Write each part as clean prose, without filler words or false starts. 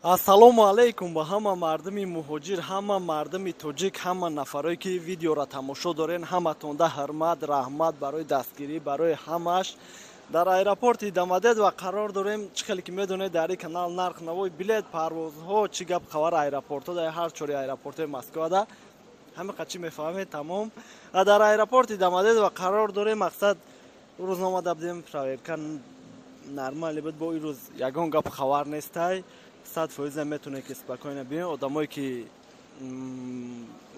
Ассалому алайкум ба ҳама мардуми муҳоҷир, ҳама мардуми тоҷик, ҳама нафарое ки видеоро тамошо дорен, ҳаматонда ҳурмат, раҳмат барои дастгирӣ, барои ҳамаш. Дар аэропорти Домодедово қарор дорем. Чӣ хеле ки медонед, дар ин канал нарх навои билет, парвозҳо, чӣ гап хабар аэропортҳо, дар ҳар чори аэропортҳои Москвада ҳама чӣ мефаҳмед, тамом. Дар аэропорти Домодедово қарор дорем. Мақсад рӯз омада будем, проверка нормалӣ буд, бо ин рӯз ягон гап хабар нестай. 100% метавонед ки спокойно биёед. Одамое ки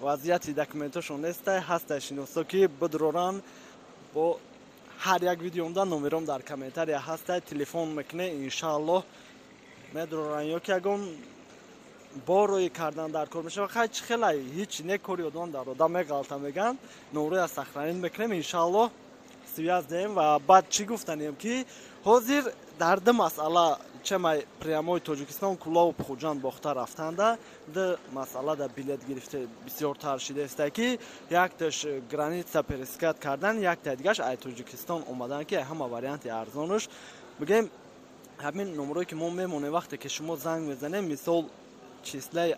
вазъияти документошон нестай, ҳастай шиносо ки бидроранд, бо ҳар як видеомда номером дар комментария ҳастай, телефон мекунед, иншааллоҳ медроранд. Ё ки ягон бор рӯй кардан дар кор мешавад, хай чӣ хелай, ҳеҷ не, кори одам дар одам меғалта меган, номроя сохранить мекунем, иншааллоҳ связь деҳем. Ва баъд чӣ гуфтанем, ки ҳозир дар ду масъала чемай прямой Тоҷикистон, Кӯлоб, Хуҷанд, Бохта рафтанда ду масъала да билет гирифта бисёртар шидаеста, ки якташ граница пересекать кардан, якта дигаш ай Тоҷикистон омадан, ки ҳама варианти арзонуш. Бигем, ҳамин номрое ки мо мемонем, вақте ки шумо занг мезанем, мисол, числаи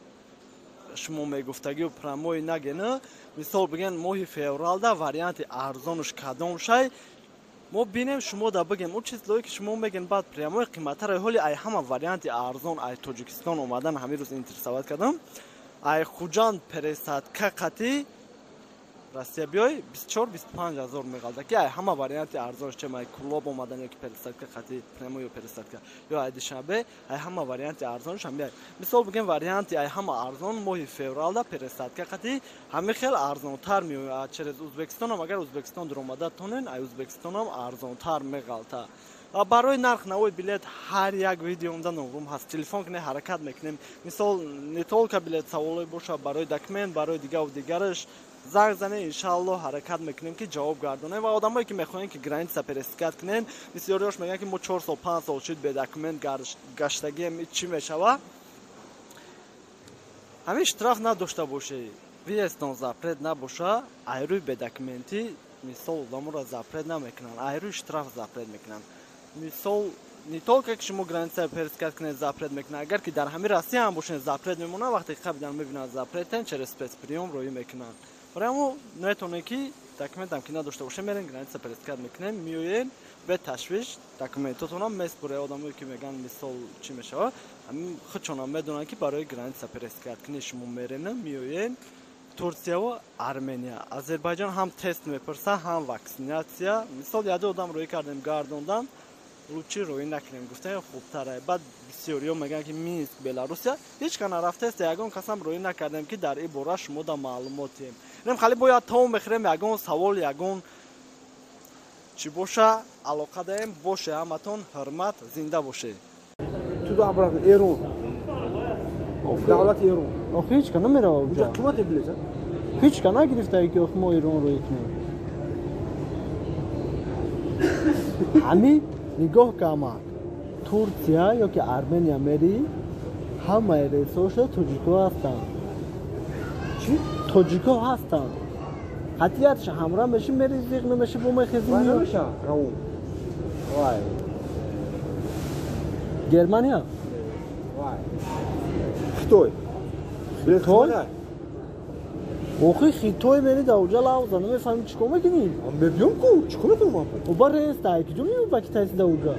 шумо мегуфтагиу прямой нагена, мисол бигем, моҳи февралда варианти арзонуш кадом шай, мо бинем, шумо да бигем он числое ки шумо мегем, баъд прямой қиматтаро. Ҳоли ай ҳама варианти арзон ай Тоҷикистон омадан, ҳамин рӯз интересовать кардам, ай Хуҷанд пересадка қатӣ Россия биёй, 24-25 ҳазор меғалта, ки ай ҳама варианти арзонш чем ай Кӯлоб омадан ё ки пересадка қатӣ прямой ё пересадка ё ай Душанбе, ай ҳама варианти арзонш ҳам. Мисол бигем, варианти ай ҳама арзон моҳи февралда пересадка қатӣ ҳамин хел арзонтар меояд. Через Узбекистонам, агар Узбекистон дуромада тонен, ай Узбекистонам арзонтар меғалта. Ва барои нарх навои билет ҳар як видеомда номрум ҳаст, телефон кунед, ҳаракат мекунем. Мисол, не только билет саволое бошад, барои документ, барои дигаву дигараш занг занед, иншааллоҳ ҳаракат мекунем ки ҷавоб гардонем. Ва одамое ки мехоҳем ки граница пересекать кунен, бисёриёш мегӯянд ки мо 4 сол, 5 сол шуд бе документ гаштагием, чӣ мешава? Ҳамин штраф надошта бошед, въездтон запрет набоша, айрӯи бедокументӣ, мисол, одаморо запрет намекунанд, айрӯи штраф запрет мекунанд. Мисол, не только ки шумо граница пересекать кунед запрет мекунанд, агар ки дар ҳамин Россия ҳам бошед, запрет мемонад. Вақте ки қабидан мебинанд запретен, через спецприём роӣ мекунанд. Барои ҳамо метавонед ки документам ки надошта бошед, мерен, граница пересекать мекунем, меоен бе ташвиш, документотонам меспуред. Одамое ки мегӯянд, мисол, чӣ мешавад, ҳамин худшонам медонанд, ки барои граница пересекать кунед шумо мерена, меоен. Турсияву Армения, Азербайҷон ҳам тест мепурса, ҳам ваксинатсия. Мисол, яду одам рӯӣ кардем, гардондан, лучше рӯӣ накунем гуфтем, хубтара. Баъд бисёриё мегӯянд, ки Минск, Беларусия ҳеҷ ка нарафтаест, ягон касам рӯӣ накардем, ки дар ин бора шумо да маълумот диҳем. Инам хали бояд то мехӯрем, ягон савол, ягон чӣ боша, алоқа даем. Боше ҳаматон, ҳурмат, зинда бошед. Туда обратно, Эрон. Давлати Эрон. Охи ҳеҷ ка намерава. Уҷа қимате билет? Ҳеҷ ка нагирифтае, ки охи мо Эрон рӯӣ кунем. Ҳамин нигоҳ кама, Турсия ё ки Армения мери, ҳамаи рейсҳоша тоҷико ҳастанд. Чӣ? Тоҷико ҳастанд. Қатъиятш ҳамра меши, мери, зиқ намеши, бо мехези. Намеша равон. Вай, Германия. Вай, Хитой. Хитой? Охи Хитой мери, дар уҷа лавза намефаҳми, чӣ кор мекунӣ? Мебиём ку, чӣ кор мекунам? Оба рейс дай киҷо меёб ба китайси дар уҷа?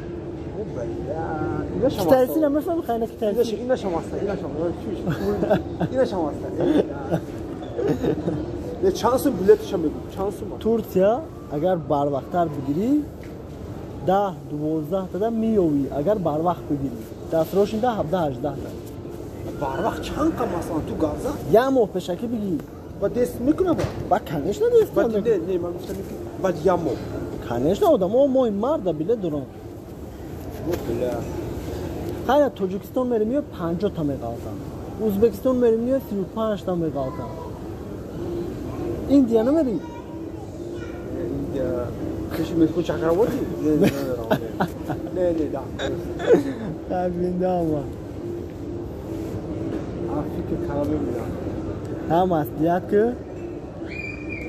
Китайси намефаҳми, хайна китайси. Инашам аста, инашам, инашам аста. Не, чанд сум билеташам мегӯ, чанд сум? Турсия агар барвақттар бигирӣ, 10-12 тада меёвӣ. Агар барвақт бигирӣ, дастрошинда 17-18 та. Барвақт чанд қа, масалан, ту газа? Як моҳ пешакӣ бигирӣ. Ба дест мекуна ба? Ба, конечно, дест. Не, не, ман гуфтам, баъд як моҳ. Конечно, одамо моҳи марда билет доранд. Хайна, Тоҷикистон мерем, меё, 50 та меғалтам. Узбекистон мерем, меё, 35 та меғалтам. Индия намерӣ? Индия пеши Меху Чакравоти? Не, не, не, не, да. Зинда. Фикр кардам, мебинам. Ҳам маслиҳат ки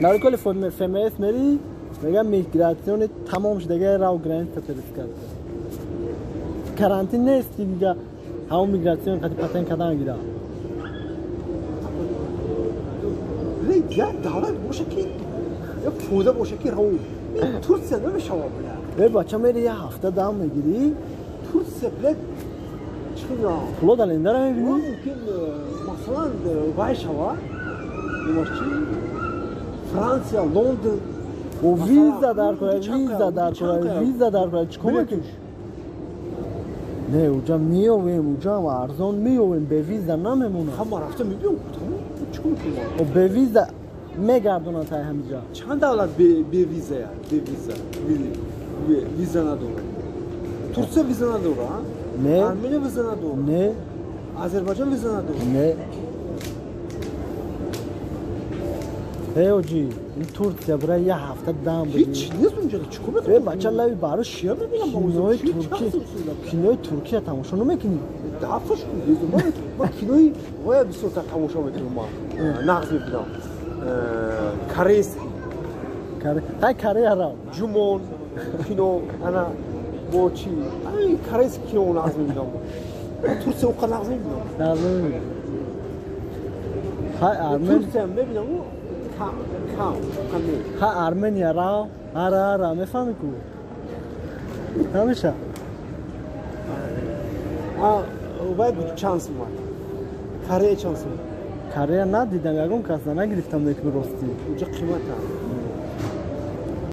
нари коли ФМС мери, мегам, миграциони тамом шудага, рав, граница пересекать, карантин нести дига. Ҳамон мигратсион қати патент кардан гира. Блядь, як давлат боша ки як фоида боша ки раву. Турция намешава, блядь. Э, бача, мери як ҳафта дам мегирӣ. Турция, блядь, чӣ мегӯям? Пуло дар лендара мебинӣ? Мумкин, масалан, вай шава, имаш чи, Франсия, Лондон. О, виза дар кора, виза дар кора, виза дар кора, чӣ кор мекунӣ? Не, уҷа меёвем, уҷаам арзон меёвем, бе виза намемонад. Ҳама рафта мебиём, чӣ кор мекунем? О, бе виза мегардонанд тай ҳамиҷа. Чанд давлат бе визая, бе виза, виза надорад? Турция виза надорад? Не. Армения виза надорад? Не. Азербайҷон виза надорад? Не. Э, оҷи, ин Турция бира як ҳафта дам бигир. Ҳеч нест унҷа, чӣ кор мекунем? Э, бача, лави баро Чия мебинам? Кинои турки, кинои туркия тамошо намекунӣ? Дафаш ман кинои вая бисёртар тамошо мекунам, ман нағз мебинам. Корейский. Ҳай, Корея рав. Ҷумон кино, ана бо чи, ай, корейский кино нағз мебинам. Турция уқа нағз мебинам. Нағз намебинам. Ҳай, Армен. Турция мебинам, кам, кам, уқа не. Ҳай, Армения рав. Ара, ара, мефаҳмӣ ку? Намеша. Вай чанд сум? Корея чанд сум? Корея надидам, ягон кас нагирифтам, лекин ростӣ. Уҷа қимата.